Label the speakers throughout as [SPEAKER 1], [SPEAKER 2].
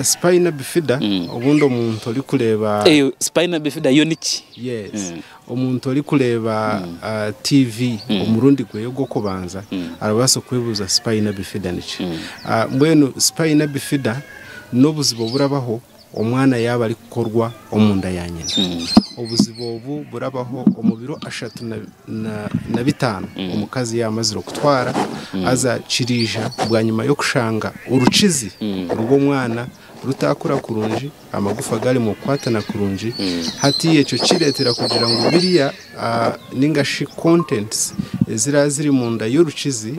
[SPEAKER 1] Spina bifida, obundi omuntu orikureeba.
[SPEAKER 2] Eyo spina bifida yo niki?
[SPEAKER 1] Yes. Omuntu orikureeba TV omurundi gwe ogw'okubanza arabaasa kwebuuza spina bifida niki. Mbwenu spina bifida n'obuzibu oburabaho omwana yaaba arikukorwa omunda ya nyina. Obuzibu obu burabaho omu biro 35 omukazi yaamazire kutwara, haza kiriija bwanyima y'okushanga orukizi rw'omwana rutakura kurungi, amagufa garimu kukwatana kurungi. Hati ekyo kireetera kugira ngu biriya ninga shi contents eziraba ziri munda y'orukizi,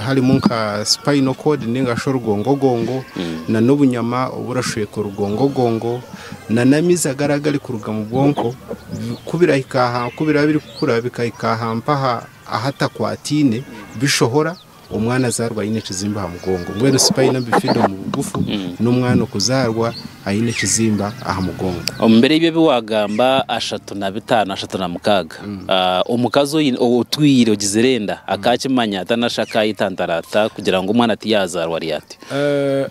[SPEAKER 1] harimu nka spinal cord ninga shi orugongogongo na n'obunyama oburashweka orugongogongo na n'amaizi agaraba gari kuruga mu bwonko, ku birahika aha ku biraba birikukura bikahika aha mpaha ahatakwataine, bishohora, omwana azaarwa aine ekizimba aha mugongo. Mbwenu spina bifida omu bugufu n'omwana okuzaarwa aine ekizimba aha mugongo.
[SPEAKER 2] Omu biro ebyo ebi waagamba 35, 36, omukazi oine otwire ogizire enda akaakimanya ata nari shi akaayetantara ata kugira ngu omwana tiyaazaarwa ari ati?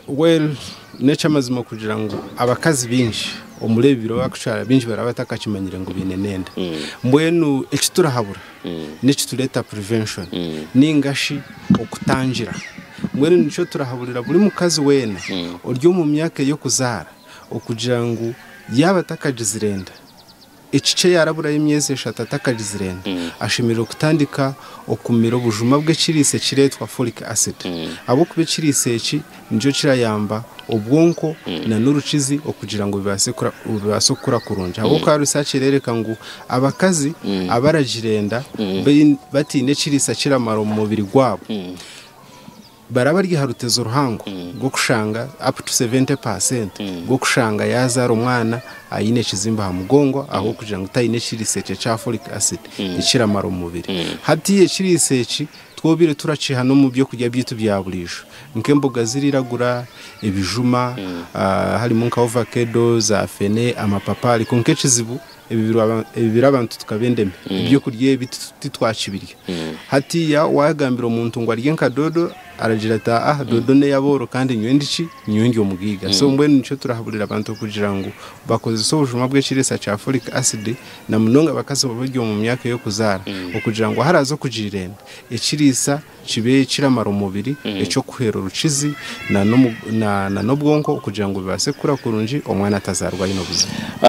[SPEAKER 1] Well, n'eky'amazima kugira ngu abakazi baingi omuri ebi biro abakukyara baingi baraba batakakimanyire ngu baine n'enda. Mbwenu eki turahabura n'ekitureeta prevention ninga shi okutangira. Mbwenu nikyo turahaburira buri mukazi weena ori omu myaka ey'okuzaara okugira ngu yaaba atakagizire enda, ekikye yaaraburayo emyezi 3 atakagizire enda, ashemereire kutandika okumira obujuma bw'ekiriisa ekireetwa folic acid. Ahabw'okuba ekiriisa eki nikyo kirayamba obwonko na n'orukizi okugira ngu bibaase kukura kurungi. Ahabw'okuba research ereereka ngu abakazi abaragira enda bataine ekiriisa kiramara omu mubiri gwabo, baraba bari aha rutezo ruhango rw'okushanga up to 70% rw'okushanga yaazaara omwana aine ekizimba aha mugongo ahabw'okugira ngu taine ekiriisa ekyo ekya folic acid ekiramara omu mubiri. Hati ekiriisa eki twobaire turakiha n'omu byokurya byaitu bya buriijo nk'emboga ziriragura, ebijuma, harimu nka ovakedo, za fene, amapapari, kwonka ekizibu ebi biro abantu tukaba endeme, ebyokurya ebi titwakibirya. Hatiiya waagambira omuntu ngu arye nka doodo, aragira ati aa doodo n'ey'abooro kandi nyowe ndi ki? Nyowe ndi omugaiga. So mbwenu nikyo turahaburira abantu kugira ngu bakozese obujuma bw'ekiriisa kya folic acid na munonga abakazi abari omu myaka ey'okuzaara okugira ngu ahu araaze okugira enda, ekiriisa kibe kiramara omu mubiri eky'okuhwera orukizi na n'obwonko kugira ngu bibaase kukura kurungi omwana atazaarwa aine obuzibu.